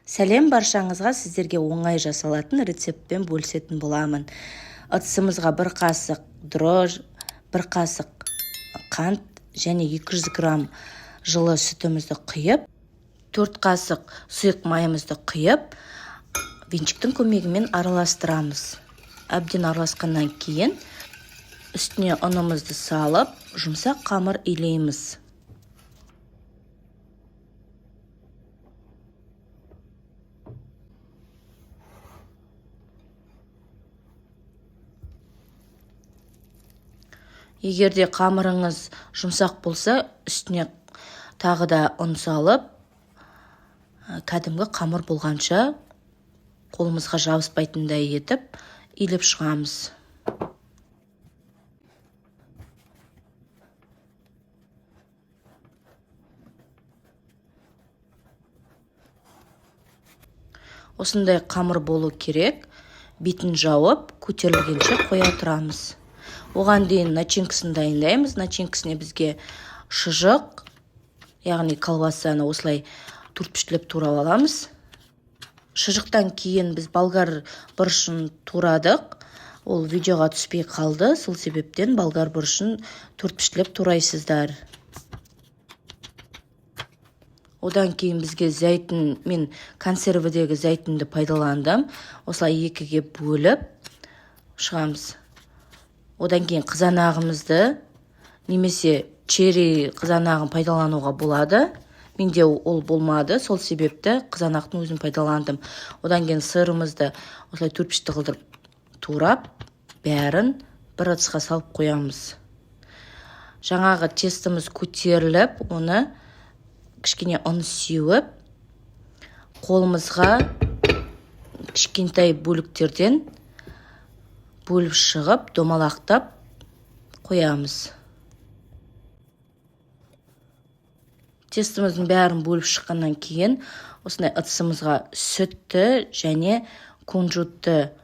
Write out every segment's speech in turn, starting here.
Сәлем баршаңызға! Сіздерге оңай жасалатын рецептпен бөлісетін боламын. Ыдысымызға 1 қасық дрожж, 1 қасық қант және 200 грамм жылы сүтімізді құйып, 4 қасық сұйық майымызды құйып, венчиктің көмегімен араластырамыз. Әбден араласқаннан кейін үстіне ұнымызды салып, жұмсақ қамыр илейміз. Егер де қамырыңыз жұмсақ болса, үстіне тағы да ұн салып, кәдімгі қамыр болғанша қолымызға жабыспайтындай етіп илеп шығамыз. Осындай қамыр болу керек. Бетін жауып, көтерілгенше қоя тұрамыз. Оған дейін начинкасын дайындаймыз. Начинкасіне бізге шұжық, яғни колбасаны осылай төртпіштілеп турап аламыз. Шұжықтан кейін біз болгар бұрышын турадық. Ол видеоға түспей қалды, сол себептен болгар бұрышын төртпіштілеп турайсыздар. Одан кейін бізге зәйтүн, мен консервідегі зәйтүнді пайдаландым. Осылай екіге бөліп шығамыз. Одан кейін қызанағымызды немесе черри қызанағын пайдалануға болады. Менде ол болмады, сол себепті қызанақтың өзін пайдаландым. Одан кейін сырымызды осылай төртпішті қылдырып турап, бәрін бір ыдысқа салып қоямыз. Жаңағы тестіміз көтеріліп, оны кішкене ұн сеуіп, қолымызға кішкентай бөліктерден бөліп шығып, домалақтап қоямыз. Тестіміздің бәрін бөліп шыққаннан кейін осындай ыдысымызға сүтті және кунжутты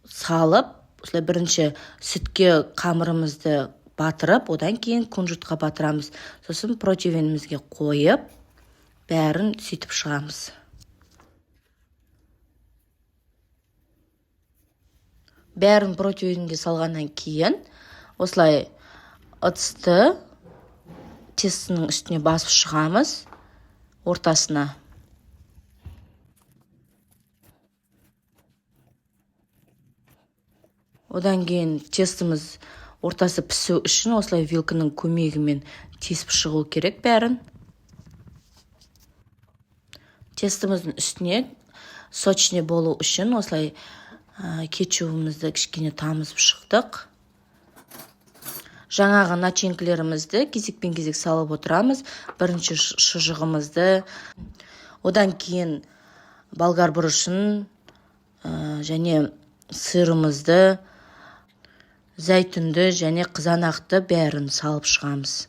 салып, осылай бірінші сүтке қамырымызды батырып, одан кейін кунжутқа батырамыз. Сосын противенімізге қойып, бәрін сөйтіп шығамыз. Бәрін противенге салғаннан кейін осылай ыдысты тестінің үстіне басып шығамыз, ортасына. Одан кейін тестіміз ортасы пісу үшін осылай вилканың көмегімен тесіп шығу керек бәрін. Тестіміздің үстіне сочный болу үшін осылай кетчубымызды кішкене тамызып шықтық. Жаңағы начинкілерімізді кезекпен кезек салып отырамыз. Бірінші шұжығымызды, одан кейін болгар бұрышын, және сырымызды, зәйтүнді және қызанақты бәрін салып шығамыз.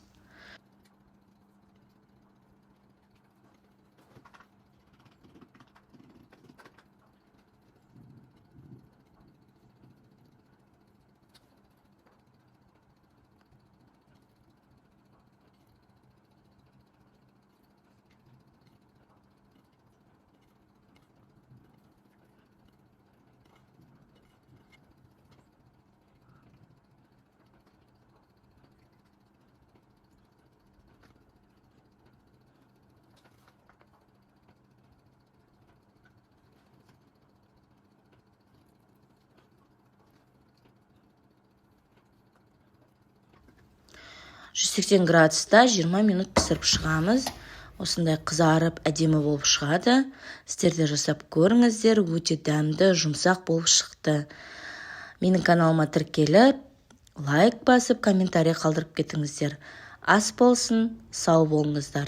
180 градуста 20 минут пісіріп шығамыз. Осындай қызарып, әдемі болып шығады. Сіздер де жасап көріңіздер, өте дәмді, жұмсақ болып шықты. Менің каналыма тіркеліп, лайк басып, комментарий қалдырып кетіңіздер. Ас болсын, сау болыңыздар.